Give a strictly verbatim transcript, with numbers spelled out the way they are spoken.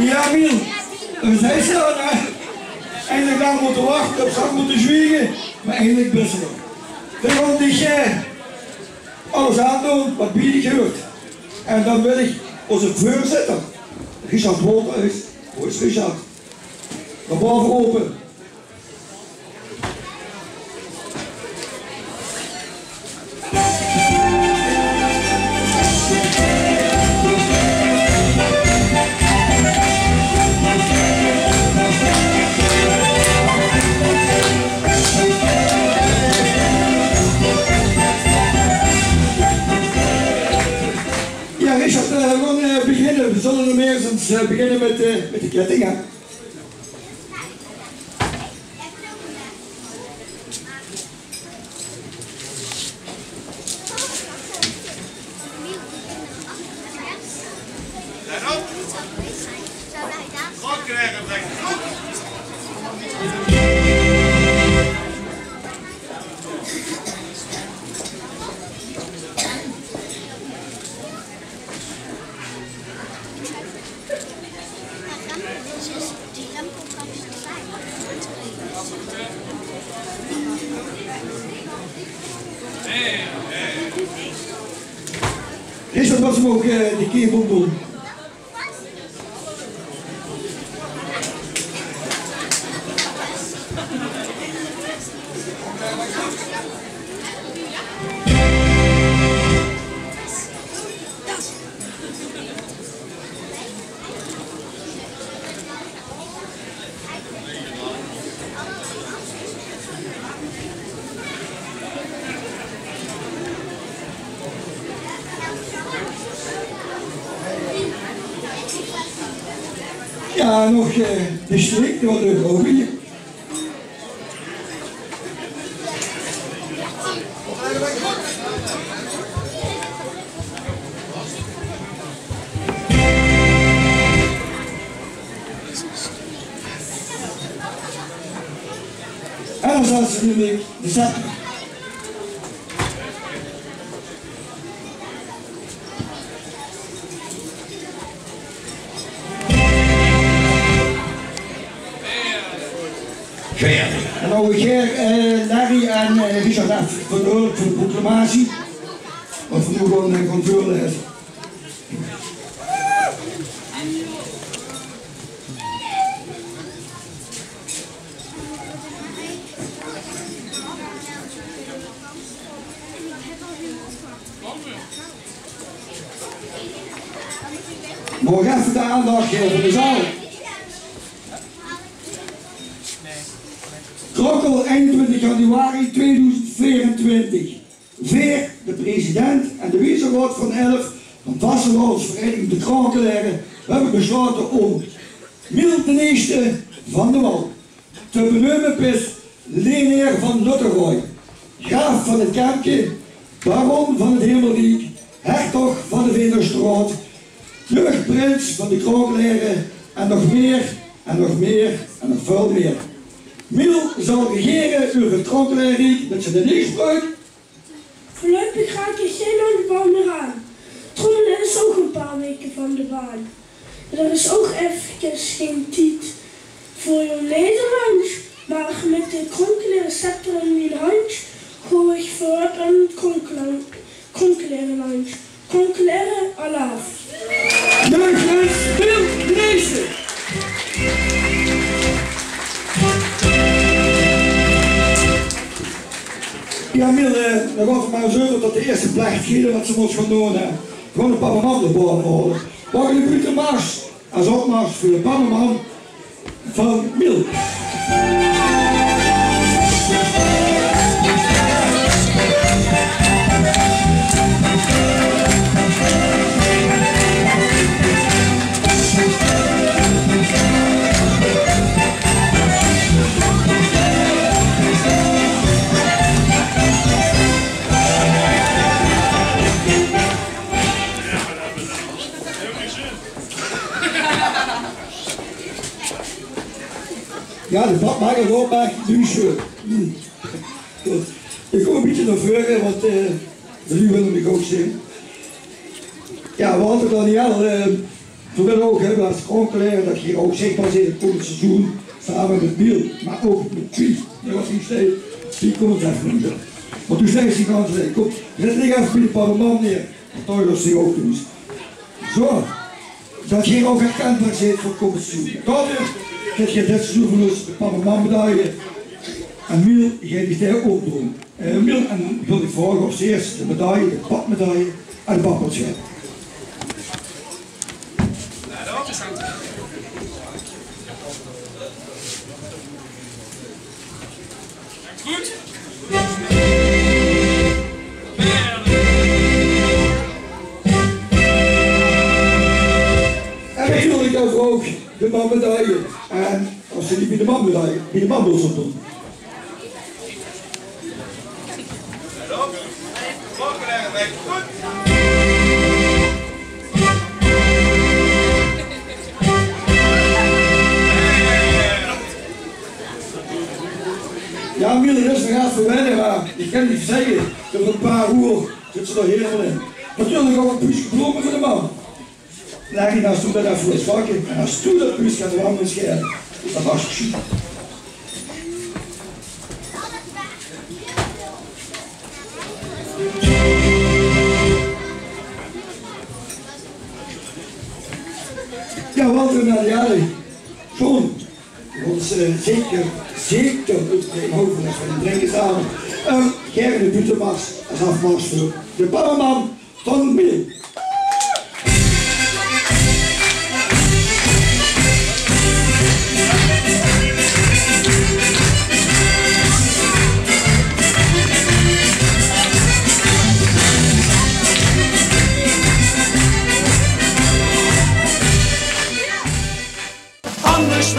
Jao, Miel, dao zeis se dan, hè. Eigelik lang mótte wachte, of lang mótte zwiege, mer eigelik bis se d'r. Dan gaon ich, eh, alles aandoon waat bie dich huurt. En dan wil ich ózze veurzitter, Richard Wolthuis, wo is Richard? Nao bove rope. Jao, Richard, eh, veer gaon, eh, beginne. Veer zölle 'm ieësj ins, eh, beginne mit, eh, mit de ketting, hè. Is det waat ze moge, eh, die kieënbom doon? Jao, nog, eh, de strik, die waat leuk ouch weer. En dan zat ze natuurlik de scepter. En dan wil ich, eh, Larry en, eh, Richard aaf veur de hulp veur de proclamatie. Want veer mótte gewoon, eh, gewoon veurlaeze. Maag ich effe de aandach, eh, van de zaal? Krokkel, einentwintig januari tweeduizend veerentwintig. Veer, de president en de Wiezenraod van Elf van Vastelaovesvereiniging De Kronkelere, höbbe beslaote óm Miel d'n Ieëste van de Wal te beneume bis Leneer van Lotteroy, graaf van 't Kempke, baron van 't Hemelriek, hertog van de Venusstraot, jeugdprins van de Kronkelere en nog mieë en nog mieë en nog väöl mieë. Miel zal regere euver 't Kronkelereriek mit zien inspraok. Veurluipig raak ich gein landjebouw mieë aan. Trommele is ouch ein paar waeke van de baan. D'r is ouch effekes gein tied veur jóng Nederlands, mer mit de Kronkelere scepter in mien handj gao ich veurop in 't Kronkelere-, Kronkelere-landj. Kronkelere alaaf. Jeugdprins Miel d'n Ieëste. Jao, Miel, eh, dan gaon v'r mer ins euver tot de ieëste plechtighede waat ze mós gaon doon, hè. Gewoon de pap en mam nao bove haole. Waat 'n groete mars, es opmars veur de pap en mam van Miel. Jao, de pap maak 't op, mer doe is, eh, hm. Good. Ich kóm ein bietje nao veure, want, eh, de luuj wille mich ouch zeen. Jao, veer hadde Daniël, eh, Veer wille ouch hiel erg kronkelere det geer ouch zichtbaar zeet 't kómmend seizoen, same mit Miel, mer ouch mit Piet, dae waat hie steit. Piet, kóm ins effe nao Miel. Want doe steis hie gans allein. Kóm, zèt dich effe bie de pap en mam neer. Want dao huurt geer ouch thoes. Zo. Det geer ouch herkenbaar zeet veur 't kómmend seizoen. Daoveur kriegt geer dit seizoen van ós de pap en mam medaille. En Miel, geer geis dit ouch doon. Eh, Miel, en wil ich vraoge es ieëste de medaille, de papmedaille, aan de pap wilt gaeve. Good. En natuurlik ouch de mammedaille. En es ze die bie de mammedaille, bie de mam wilt doon. Jao, Miel, det is nog effe wenne, mer ich kan dich zègke, euver e paar oer zits se d'r hielemaol in. Natuurlik ouch e buuske blome veur de mam. Lèk die naos toe, det effe veur ós pakke. En es doe det buuske aan de wang wils gaeve, dan maag ich 't zeen. Jao, Walter, nao de jare. Sjoon. Want, eh, zeker, zeker ouch in Houvenaars van de Drinkersavond. Eh, gaer de buuttemars es aafmars veur de pap en mam van Miel. Anders